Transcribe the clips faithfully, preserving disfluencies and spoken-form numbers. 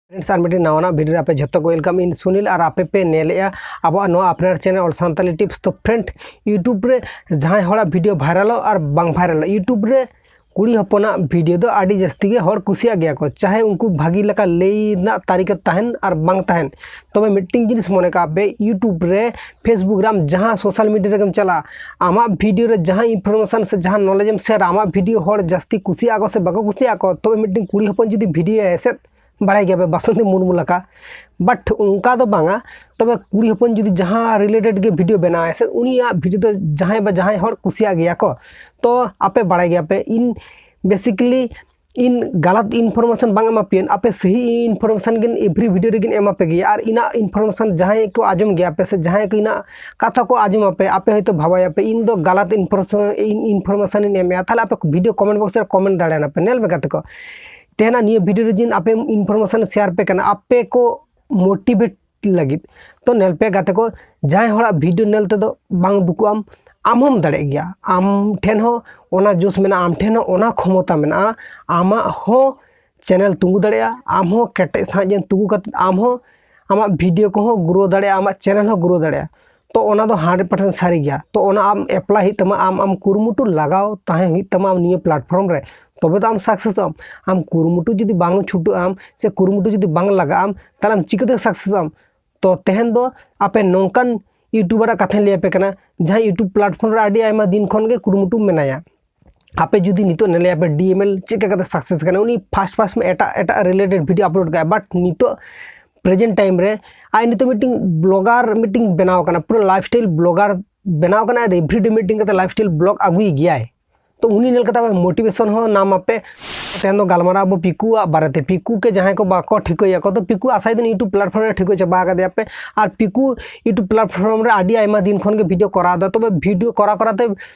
Friends, ᱟᱨ ᱢᱤᱫᱴᱤᱡ ᱱᱟᱣᱟᱱᱟᱜ video ᱨᱮ ᱟᱯᱮ ᱡᱷᱚᱛᱚ ᱠᱚ welcome᱾ ᱤᱧ ᱥᱩᱱᱤᱞ ᱟᱨ ᱟᱯᱮ ᱯᱮ ᱧᱮᱞᱮᱜᱼᱟ ᱟᱵᱚᱣᱟᱜ ᱱᱚᱣᱟ ᱟᱯᱱᱟᱨ channel All Santali Tips᱾ ᱛᱚ friend, YouTube ᱨᱮ ᱡᱟᱦᱟᱸᱭ ᱦᱚᱲᱟᱜ video viralᱚᱜ ᱟᱨ ᱵᱟᱝ viralᱚᱜ, YouTube ᱨᱮ ᱠᱩᱲᱤ ᱦᱚᱯᱚᱱᱟᱜ video ᱫᱚ ᱟᱹᱰᱤ ᱡᱟᱹᱥᱛᱤ ᱜᱮ ᱦᱚᱲ ᱠᱩᱥᱤᱭᱟᱜ ᱜᱮᱭᱟ ᱠᱚ, ᱪᱟᱦᱮ ᱩᱱᱠᱩ ᱵᱷᱟᱹᱜᱤ ᱞᱮᱠᱟ ᱞᱟᱹᱭ ᱨᱮᱱᱟᱜ ᱛᱟᱹᱨᱤᱠᱟ ᱛᱟᱦᱮᱱ ᱟᱨ ᱵᱟᱝ ᱛᱟᱦᱮᱱ᱾ ᱛᱚᱵᱮ ᱢᱤᱫᱴᱤᱝ ᱡᱤᱱᱤᱥ ᱢᱚᱱᱮ ᱠᱟᱜ ᱯᱮ, YouTube ᱨᱮ, Facebook ᱨᱮ, ᱟᱢ ᱡᱟᱦᱟᱸ social media ᱨᱮᱜᱮᱢ ᱪᱟᱞᱟᱜᱼᱟ, ᱟᱢᱟᱜ video ᱨᱮ ᱡᱟᱦᱟᱸ information ᱥᱮ ᱡᱟᱦᱟᱸ knowledge ᱮᱢ share, ᱟᱢᱟᱜ video ᱦᱚᱲ ᱡᱟᱹᱥᱛᱤ ᱠᱩᱥᱤᱭᱟᱜᱼᱟ ᱠᱚ ᱥᱮ ᱵᱟᱠᱚ ᱠᱩᱥᱤᱭᱟᱜᱼᱟ ᱠᱚ, ᱛᱚᱵᱮ ᱢᱤᱫᱴᱤᱝ ᱠᱩᱲᱤ ᱦᱚᱯᱚᱱ ᱡᱩᱫᱤ video ᱮ ᱮᱥᱮᱫ ᱵᱟᱲᱟᱭ ᱜᱮᱭᱟ ᱯᱮ ᱵᱟᱥᱚᱱᱛᱤ ᱢᱩᱨᱢᱩ ᱞᱮᱠᱟ, but ᱚᱱᱠᱟ ᱫᱚ ᱵᱟᱝᱟ᱾ ᱛᱚᱵᱮ ᱠᱩᱲᱤ ᱦᱚᱯᱚᱱ ᱡᱩᱫᱤ ᱡᱟᱦᱟᱸ related ᱜᱮ video ᱵᱮᱱᱟᱣᱟᱭ ᱥᱮ, ᱩᱱᱤᱭᱟᱜ video ᱫᱚ ᱡᱟᱦᱟᱸᱭ ᱵᱟ ᱡᱟᱦᱟᱸᱭ ᱦᱚᱲ ᱠᱩᱥᱤᱭᱟᱜ ᱜᱮᱭᱟ ᱠᱚ᱾ ᱛᱚ ᱟᱯᱮ ᱵᱟᱲᱟᱭ ᱜᱮᱭᱟ ᱯᱮ, ᱤᱧ basically ᱤᱧ ᱜᱟᱞᱟᱛ information ᱵᱟᱝ ᱮᱢᱟ ᱯᱮᱭᱟᱹᱧ, ᱟᱯᱮ ᱥᱟᱹᱦᱤ information ᱜᱮ every video ᱨᱮᱜᱮᱧ ᱮᱢᱟ ᱯᱮ ᱜᱮᱭᱟ᱾ ᱟᱨ ᱤᱧᱟᱹᱜ information ᱡᱟᱦᱟᱸᱭ ᱠᱚ ᱟᱸᱡᱚᱢ ᱜᱮᱭᱟ ᱯᱮ ᱥᱮ ᱡᱟᱦᱟᱸᱭ ᱠᱚ ᱤᱧᱟᱹᱜ ᱠᱟᱛᱷᱟ ᱠᱚ ᱟᱸᱡᱚᱢ ᱟᱯᱮ, ᱟᱯᱮ ᱦᱚᱭᱛᱳ ᱵᱷᱟᱵᱟᱭᱟᱯᱮ ᱤᱧ ᱫᱚ ᱜᱟᱞᱟᱛ information, information ᱤᱧ ᱮᱢᱮᱜᱼᱟ, ᱛᱟᱦᱞᱮ ᱟᱯᱮ video comment box ᱨᱮ comment ᱫᱟᱲᱮᱭᱟᱜᱼᱟ ᱯᱮ᱾ ᱧᱮᱞ ᱢᱮ ᱜᱟᱛᱮ ᱠᱚ, ᱛᱮᱦᱮᱧᱟᱜ ᱱᱤᱭᱟᱹ video ᱨᱮ ᱡᱮ ᱟᱯᱮ information share ᱯᱮ ᱠᱟᱱᱟ, ᱟᱯᱮ ᱠᱚ motivate ᱞᱟᱹᱜᱤᱫ᱾ ᱛᱚ ᱧᱮᱞ ᱯᱮ ᱜᱟᱛᱮ ᱠᱚ, ᱡᱟᱦᱟᱸᱭ ᱦᱚᱲᱟᱜ video ᱧᱮᱞ ᱛᱮᱫᱚ ᱵᱟᱝ ᱫᱩᱠᱩᱜ ᱟᱢ, ᱟᱢ ᱦᱚᱸᱢ ᱫᱟᱲᱮᱭᱟᱜ ᱜᱮᱭᱟ᱾ ᱟᱢ ᱴᱷᱮᱱ ᱦᱚᱸ ᱚᱱᱟ ᱡᱳᱥ ᱢᱮᱱᱟᱜᱼᱟ, ᱟᱢ ᱴᱷᱮᱱ ᱦᱚᱸ ᱚᱱᱟ ᱠᱷᱚᱢᱚᱛᱟ ᱢᱮᱱᱟᱜᱼᱟ, ᱟᱢᱟᱜ ᱦᱚᱸ channel ᱛᱤᱸᱜᱩ ᱫᱟᱲᱮᱭᱟᱜᱼᱟ, ᱟᱢ ᱦᱚᱸ ᱠᱮᱴᱮᱡ ᱥᱟᱸᱦᱤᱡ ᱮᱢ ᱛᱤᱸᱜᱩ ᱠᱟᱛᱮ ᱟᱢ ᱦᱚᱸ ᱟᱢᱟᱜ video ᱠᱚᱦᱚᱸ grow ᱫᱟᱲᱮᱭᱟᱜᱼᱟ, ᱟᱢᱟᱜ channel ᱦᱚᱸ grow ᱫᱟᱲᱮᱭᱟᱜᱼᱟ᱾ ᱛᱚ ᱚᱱᱟ ᱫᱚ hundred percent ᱥᱟᱹᱨᱤ ᱜᱮᱭᱟ᱾ ᱛᱚ ᱚᱱᱟ ᱟᱢ apply ᱦᱩᱭᱩᱜ ᱛᱟᱢᱟ, ᱟᱢ ᱟᱢ ᱠᱩᱨᱩᱢᱩᱴᱩ ᱞᱟᱜᱟᱣ ᱛᱟᱦᱮᱸ ᱦᱩᱭᱩᱜ ᱛᱟᱢᱟ ᱟᱢ ᱱᱤᱭᱟᱹ platform ᱨᱮ, ᱛᱚᱵᱮ ᱫᱚ ᱟᱢ successᱚᱜ ᱟᱢ᱾ ᱟᱢ ᱠᱩᱨᱩᱢᱩᱴᱩ ᱡᱩᱫᱤ ᱵᱟᱝ ᱪᱷᱩᱴᱟᱹᱜ ᱟᱢ ᱥᱮ ᱠᱩᱨᱩᱢᱩᱴᱩ ᱡᱩᱫᱤ ᱵᱟᱝ ᱞᱟᱜᱟᱜ ᱟᱢ, ᱛᱟᱦᱞᱮ ᱟᱢ ᱪᱤᱠᱟᱹᱛᱮ successᱚᱜ ᱟᱢ? ᱛᱚ ᱛᱮᱦᱮᱧ ᱫᱚ ᱟᱯᱮ ᱱᱚᱝᱠᱟᱱ YouTuberᱟᱜ ᱠᱟᱛᱷᱟᱧ ᱞᱟᱹᱭ ᱟᱯᱮ ᱠᱟᱱᱟ, ᱡᱟᱦᱟᱸᱭ YouTube platform ᱨᱮ ᱟᱹᱰᱤ ᱟᱭᱢᱟ ᱫᱤᱱ ᱠᱷᱚᱱ ᱜᱮ ᱠᱩᱨᱩᱢᱩᱴᱩ ᱢᱮᱱᱟᱭᱟ᱾ ᱟᱯᱮ ᱡᱩᱫᱤ ᱱᱤᱛᱚᱜ ᱧᱮᱞᱮᱭᱟ ᱯᱮ DML ᱪᱮᱫ ᱞᱮᱠᱟ ᱠᱟᱛᱮ success ᱠᱟᱱᱟ, ᱩᱱᱤ first first ᱢᱟ ᱮᱴᱟᱜ ᱮᱴᱟᱜ related video upload ᱠᱟᱜᱼᱟ, but ᱱᱤᱛᱚᱜ present time ᱨᱮ ᱟᱡ ᱱᱤᱛᱚᱜ ᱢᱤᱫᱴᱤᱝ blogger ᱢᱤᱫᱴᱤᱝ ᱵᱮᱱᱟᱣ ᱠᱟᱱᱟ, ᱯᱩᱨᱟᱹ lifestyle blogger ᱵᱮᱱᱟᱣ ᱠᱟᱱᱟ ᱟᱨ everyday ᱢᱤᱫᱴᱤᱝ ᱠᱟᱛᱮ lifestyle blog ᱟᱹᱜᱩᱭ ᱜᱮᱭᱟᱭ᱾ ᱛᱚ ᱩᱱᱤ ᱧᱮᱞ ᱠᱟᱛᱮ ᱟᱯᱮ motivation ᱦᱚᱸ ᱧᱟᱢ ᱟᱯᱮ᱾ ᱛᱮᱦᱮᱧ ᱫᱚ ᱜᱟᱞᱢᱟᱨᱟᱣ ᱟᱵᱚ ᱯᱤᱠᱩᱣᱟᱜ ᱵᱟᱨᱮᱛᱮ᱾ ᱯᱤᱠᱩ ᱠᱮ ᱡᱟᱦᱟᱸᱭ ᱠᱚ ᱵᱟᱠᱚ ᱴᱷᱤᱠᱟᱹᱭᱟ ᱠᱚ, ᱛᱚ ᱯᱤᱠᱩ ᱟᱥᱟᱭ ᱫᱤᱱ YouTube platform ᱨᱮ ᱴᱷᱤᱠᱟᱹ ᱪᱟᱵᱟ ᱟᱠᱟᱫᱮᱭᱟ ᱯᱮ᱾ ᱟᱨ ᱯᱤᱠᱩ YouTube platform ᱨᱮ ᱟᱹᱰᱤ ᱟᱭᱢᱟ ᱫᱤᱱ ᱠᱷᱚᱱ ᱜᱮ video ᱠᱚᱨᱟᱣ ᱮᱫᱟ, ᱛᱚᱵᱮ video ᱠᱚᱨᱟᱣ ᱠᱚᱨᱟᱣ ᱛᱮ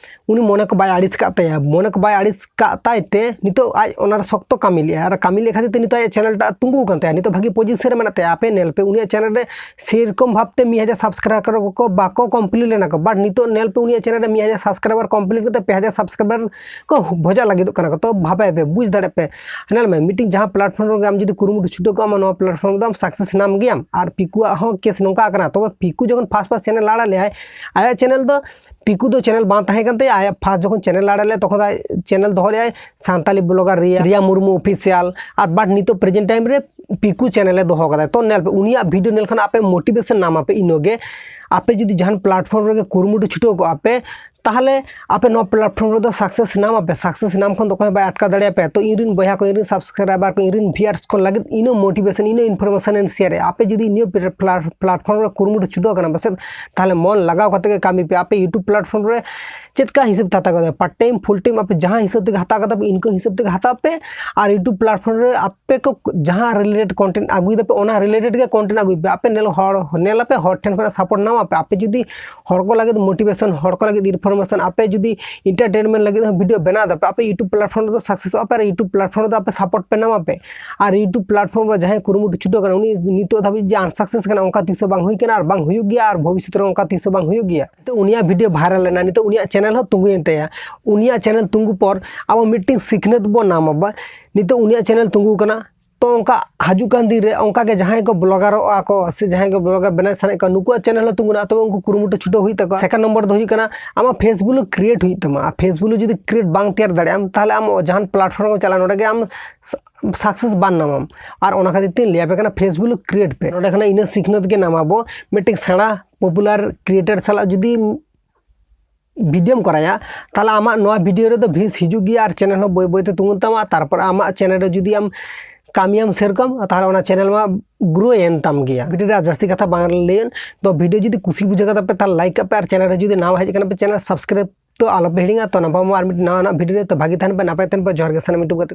ᱩᱱᱤ ᱢᱚᱱᱮ ᱠᱚ ᱵᱟᱭ ᱟᱹᱲᱤᱥ ᱠᱟᱜ ᱛᱟᱭᱟ, ᱢᱚᱱᱮ ᱠᱚ ᱵᱟᱭ ᱟᱹᱲᱤᱥ ᱠᱟᱜ ᱛᱟᱭ ᱛᱮ ᱱᱤᱛᱚᱜ ᱟᱡ ᱚᱱᱟ ᱨᱮ ᱥᱚᱠᱛᱚ ᱠᱟᱹᱢᱤ ᱞᱮᱜᱼᱟ᱾ ᱟᱨ ᱠᱟᱹᱢᱤ ᱞᱮ ᱠᱷᱟᱹᱛᱤᱨ ᱛᱮ ᱱᱤᱛᱚᱜ ᱟᱡᱟᱜ channel ᱴᱟᱜ ᱛᱤᱸᱜᱩ ᱟᱠᱟᱱ ᱛᱟᱭᱟ, ᱱᱤᱛᱚᱜ ᱵᱷᱟᱹᱜᱤ position ᱨᱮ ᱢᱮᱱᱟᱜ ᱛᱟᱭᱟ᱾ ᱟᱯᱮ ᱧᱮᱞ ᱯᱮ, ᱩᱱᱤᱭᱟᱜ channel ᱨᱮ ᱥᱮᱨᱚᱠᱚᱢ ᱵᱷᱟᱵᱛᱮ ᱢᱤᱫ ᱦᱟᱡᱟᱨ subscriber ᱠᱚ ᱵᱟᱠᱚ complete ᱞᱮᱱᱟ ᱠᱚ, but ᱱᱤᱛᱚᱜ ᱧᱮᱞ ᱯᱮ ᱩᱱᱤᱭᱟᱜ channel ᱨᱮ ᱢᱤᱫ ᱦᱟᱡᱟᱨ subscriber complete ᱠᱟᱛᱮ ᱯᱮ ᱦᱟᱡᱟᱨ subscriber ᱠᱚ ᱵᱷᱚᱡᱟ ᱞᱟᱹᱜᱤᱫᱚᱜ ᱠᱟᱱᱟ ᱠᱚ᱾ ᱛᱚ ᱵᱷᱟᱵᱟᱭ ᱯᱮ, ᱵᱩᱡᱽ ᱫᱟᱲᱮ ᱯᱮ᱾ ᱧᱮᱞ ᱢᱮ, ᱢᱤᱫᱴᱤᱡ ᱡᱟᱦᱟᱸ platform ᱨᱮᱜᱮ ᱟᱢ ᱡᱩᱫᱤ ᱠᱩᱨᱩᱢᱩᱴᱩ ᱪᱷᱩᱴᱟᱹᱣ ᱠᱚᱜ ᱟᱢ, ᱱᱚᱣᱟ platform ᱨᱮᱫᱚ ᱟᱢ success ᱧᱟᱢ ᱜᱮᱭᱟᱢ᱾ ᱟᱨ ᱯᱤᱠᱩᱣᱟᱜ ᱦᱚᱸ case ᱱᱚᱝᱠᱟ ᱠᱟᱱᱟ, ᱛᱚᱵᱮ ᱯᱤᱠᱩ ᱡᱚᱠᱷᱚᱱ first first channel ᱟᱲᱟᱜ ᱞᱮᱜᱼᱟᱭ, ᱟᱭᱟᱜ channel ᱫᱚ ᱯᱤᱠᱩ ᱫᱚ channel ᱵᱟᱝ ᱛᱟᱦᱮᱸ ᱠᱟᱱ ᱛᱟᱭᱟ᱾ ᱟᱭᱟᱜ first ᱡᱚᱠᱷᱚᱱ channel ᱟᱲᱟᱜ ᱞᱮᱜᱼᱟᱭ, ᱛᱚᱠᱷᱚᱱ ᱫᱚ ᱟᱡ channel ᱫᱚᱦᱚ ᱞᱮᱜᱼᱟᱭ Santali blogger Riya, Riya Murmu official᱾ R but ᱱᱤᱛᱚᱜ present time ᱨᱮ ᱯᱤᱠᱩ channel ᱮ ᱫᱚᱦᱚ ᱠᱟᱫᱟᱭ᱾ ᱛᱚ ᱧᱮᱞ ᱯᱮ, ᱩᱱᱤᱭᱟᱜ video ᱧᱮᱞ ᱠᱷᱟᱱ ᱟᱯᱮ motivation ᱧᱟᱢ ᱟᱯᱮ᱾ ᱤᱱᱟᱹᱜᱮ ᱟᱯᱮ ᱡᱩᱫᱤ ᱡᱟᱦᱟᱱ platform ᱨᱮᱜᱮ ᱠᱩᱨᱩᱢᱩᱴᱩ ᱪᱷᱩᱴᱟᱹᱣ ᱠᱚᱜᱼᱟ ᱯᱮ, ᱛᱟᱦᱚᱞᱮ ᱟᱯᱮ ᱱᱚᱣᱟ platform ᱨᱮᱫᱚ success ᱧᱟᱢ ᱟᱯᱮ᱾ Success ᱧᱟᱢ ᱠᱷᱚᱱ ᱫᱚ ᱚᱠᱚᱭ ᱦᱚᱸ ᱵᱟᱭ ᱟᱴᱠᱟᱣ ᱫᱟᱲᱮᱭᱟᱯᱮᱭᱟ᱾ ᱛᱚ ᱤᱧ ᱨᱮᱱ ᱵᱚᱭᱦᱟ ᱠᱚ, ᱤᱧ ᱨᱮᱱ subscriber ᱠᱚ, ᱤᱧ ᱨᱮᱱ viewers ᱠᱚ ᱞᱟᱹᱜᱤᱫ ᱤᱱᱟᱹ motivation, ᱤᱱᱟᱹ information ᱮᱢ share ᱮᱫᱼᱟ᱾ ᱟᱯᱮ ᱡᱩᱫᱤ ᱱᱤᱭᱟᱹ pla-, platform ᱨᱮ ᱠᱩᱨᱩᱢᱩᱴᱩ ᱪᱷᱩᱴᱟᱹᱣ ᱠᱟᱱᱟ ᱯᱮ ᱥᱮ, ᱛᱟᱦᱚᱞᱮ ᱢᱚᱱ ᱞᱟᱜᱟᱣ ᱠᱟᱛᱮ ᱜᱮ ᱠᱟᱹᱢᱤ ᱯᱮ᱾ ᱟᱯᱮ YouTube platform ᱨᱮ ᱪᱮᱫ ᱠᱟ ᱦᱤᱥᱟᱹᱵ ᱛᱮ ᱦᱟᱛᱟᱣ ᱠᱟᱫᱟ, part time, full time, ᱟᱯᱮ ᱡᱟᱦᱟᱸ ᱦᱤᱥᱟᱹᱵ ᱛᱮᱜᱮ ᱦᱟᱛᱟᱣ ᱠᱟᱫᱟ ᱯᱮ, income ᱦᱤᱥᱟᱹᱵ ᱛᱮᱜᱮ ᱦᱟᱛᱟᱣ ᱯᱮ᱾ ᱟᱨ YouTube platform ᱨᱮ ᱟᱯᱮ ᱠᱚ ᱡᱟᱦᱟᱸ related content ᱟᱹᱜᱩᱭ ᱫᱟᱯᱮ, ᱚᱱᱟ related ᱜᱮ content ᱟᱹᱜᱩᱭ ᱯᱮ᱾ ᱟᱯᱮ ᱧᱮᱞ ᱦᱚᱲ, ᱧᱮᱞ ᱟᱯᱮ, ᱦᱚᱲ ᱴᱷᱮᱱ ᱠᱷᱚᱱᱟᱜ support ᱧᱟᱢ ᱟᱯᱮ᱾ ᱟᱯᱮ ᱡᱩᱫᱤ ᱦᱚᱲ ᱠᱚ ᱞᱟᱹᱜᱤᱫ motivation, ᱦᱚᱲ ᱠᱚ ᱞᱟᱹᱜᱤᱫ information, ᱟᱯᱮ ᱡᱩᱫᱤ entertainment ᱞᱟᱹᱜᱤᱫ ᱦᱚᱸ video ᱵᱮᱱᱟᱣ ᱫᱟᱯᱮ, ᱟᱯᱮ YouTube platform ᱨᱮᱫᱚ success ᱚᱜ ᱟᱯᱮ ᱟᱨ YouTube platform ᱨᱮᱫᱚ ᱟᱯᱮ support ᱯᱮ ᱧᱟᱢ ᱟᱯᱮ᱾ ᱟᱨ YouTube platform ᱨᱮ ᱡᱟᱦᱟᱸᱭ ᱠᱩᱨᱩᱢᱩᱴᱩ ᱪᱷᱩᱴᱟᱹᱣ ᱠᱟᱱᱟ, ᱩᱱᱤ ᱱᱤᱛᱚᱜ ᱫᱷᱟᱹᱵᱤᱡ ᱡᱮ unsuccess ᱠᱟᱱᱟ, ᱚᱱᱠᱟ ᱛᱤᱥ ᱦᱚᱸ ᱵᱟᱝ ᱦᱩᱭ ᱠᱟᱱᱟ ᱟᱨ ᱵᱟᱝ ᱦᱩᱭᱩᱜ ᱜᱮᱭᱟ ᱟᱨ ᱵᱷᱚᱵᱤᱥᱥᱚᱛ ᱨᱮ ᱚᱱᱠᱟ ᱛᱤᱥ ᱦᱚᱸ ᱵᱟᱝ ᱦᱩᱭᱩᱜ ᱜᱮᱭᱟ᱾ ᱛᱚ ᱩᱱᱤᱭᱟᱜ video viral ᱮᱱᱟ, ᱱᱤᱛᱚᱜ ᱩᱱᱤᱭᱟᱜ channel ᱦᱚᱸ ᱛᱤᱸᱜᱩᱭᱮᱱ ᱛᱟᱭᱟ᱾ ᱩᱱᱤᱭᱟᱜ channel ᱛᱤᱸᱜᱩ ᱯᱚᱨ ᱟᱵᱚ ᱢᱤᱫᱴᱮᱱ ᱥᱤᱠᱷᱱᱟᱹᱛ ᱵᱚᱱ ᱧᱟᱢᱟ ᱵᱟ, ᱱᱤᱛᱚᱜ ᱩᱱᱤᱭᱟᱜ channel ᱛᱤᱸᱜᱩ ᱠᱟᱱᱟ, ᱛᱚ ᱚᱱᱠᱟ ᱦᱤᱡᱩᱜ ᱠᱟᱱ ᱫᱤᱱ ᱨᱮ ᱚᱱᱠᱟ ᱜᱮ ᱡᱟᱦᱟᱸᱭ ᱠᱚ bloggerᱚᱜᱼᱟ ᱠᱚ ᱥᱮ ᱡᱟᱦᱟᱸᱭ ᱠᱚ blogger ᱵᱮᱱᱟᱣ ᱥᱟᱱᱟᱭᱮᱫ ᱠᱚᱣᱟ, ᱱᱩᱠᱩᱣᱟᱜ channel ᱦᱚᱸ ᱛᱤᱸᱜᱩᱱᱟ, ᱛᱚᱵᱮ ᱩᱱᱠᱩ ᱠᱩᱨᱩᱢᱩᱴᱩ ᱪᱷᱩᱴᱟᱹᱣ ᱦᱩᱭᱩᱜ ᱛᱟᱠᱚᱣᱟ᱾ Second number ᱫᱚ ᱦᱩᱭᱩᱜ ᱠᱟᱱᱟ, ᱟᱢᱟᱜ Facebook create ᱦᱩᱭᱩᱜ ᱛᱟᱢᱟ᱾ ᱟᱨ Facebook ᱡᱩᱫᱤ create ᱵᱟᱝ ᱛᱮᱭᱟᱨ ᱫᱟᱲᱮᱭᱟᱜ ᱟᱢ, ᱛᱟᱦᱚᱞᱮ ᱟᱢ ᱡᱟᱦᱟᱱ platform ᱨᱮᱢ ᱪᱟᱞᱟᱜᱼᱟ, ᱱᱚᱰᱮ ᱜᱮ ᱟᱢ success ᱵᱟᱝ ᱧᱟᱢᱟᱢ᱾ ᱟᱨ ᱚᱱᱟ ᱠᱷᱟᱹᱛᱤᱨ ᱛᱤᱧ ᱞᱟᱹᱭ ᱟᱯᱮ ᱠᱟᱱᱟ, Facebook create ᱯᱮ᱾ ᱱᱚᱰᱮ ᱠᱷᱚᱱᱟᱜ ᱤᱱᱟᱹ ᱥᱤᱠᱷᱱᱟᱹᱛ ᱜᱮ ᱧᱟᱢ ᱟᱵᱚ᱾ ᱢᱤᱫᱴᱮᱱ ᱥᱮᱬᱟ popular creator ᱥᱟᱞᱟᱜ ᱡᱩᱫᱤ videoᱢ ᱠᱚᱨᱟᱭᱟ, ᱛᱟᱦᱚᱞᱮ ᱟᱢᱟᱜ ᱱᱚᱣᱟ video ᱨᱮᱫᱚ views ᱦᱤᱡᱩᱜ ᱜᱮᱭᱟ ᱟᱨ channel ᱦᱚᱸ ᱵᱟᱹᱭ ᱵᱟᱹᱭᱛᱮ ᱛᱤᱸᱜᱩᱱ ᱛᱟᱢᱟ᱾ ᱛᱟᱨᱯᱚᱨ ᱟᱢᱟᱜ channel ᱨᱮ ᱡᱩᱫᱤ ᱟᱢ ᱠᱟᱹᱢᱤᱭᱟᱢ ᱥᱮᱨᱚᱠᱚᱢ, ᱛᱟᱦᱚᱞᱮ ᱚᱱᱟ channel ᱢᱟ grow ᱮᱱ ᱛᱟᱢ ᱜᱮᱭᱟ᱾ Video ᱨᱮ ᱟᱨ ᱡᱟᱹᱥᱛᱤ ᱠᱟᱛᱷᱟ ᱵᱟᱝ ᱞᱟᱹᱭᱟᱹᱧ᱾ ᱛᱚ video ᱡᱩᱫᱤ ᱠᱩᱥᱤ ᱵᱩᱡᱷᱟᱹᱣ ᱠᱟᱫᱟ ᱯᱮ, ᱛᱟᱦᱚᱞᱮ like ᱠᱟᱜ ᱯᱮ, ᱟᱨ channel ᱨᱮ ᱡᱩᱫᱤ ᱱᱟᱣᱟ ᱦᱮᱡ ᱠᱟᱱᱟ ᱯᱮ, channel subscribe ᱛᱚ ᱟᱞᱚᱯᱮ ᱦᱤᱲᱤᱧᱟ᱾ ᱛᱚ ᱱᱟᱯᱟᱢ ᱟᱨ ᱢᱤᱫ ᱱᱟᱣᱟ ᱱᱟᱜ video ᱨᱮ᱾ ᱛᱚ ᱵᱷᱟᱜᱤ ᱛᱟᱦᱮᱱ ᱯᱮ, ᱱᱟᱯᱟᱭ ᱛᱟᱦᱮᱱ ᱯᱮ᱾ ᱡᱚᱦᱟᱨ ᱜᱮ ᱥᱟᱱᱟᱢ YouTube ᱜᱟᱛᱮ᱾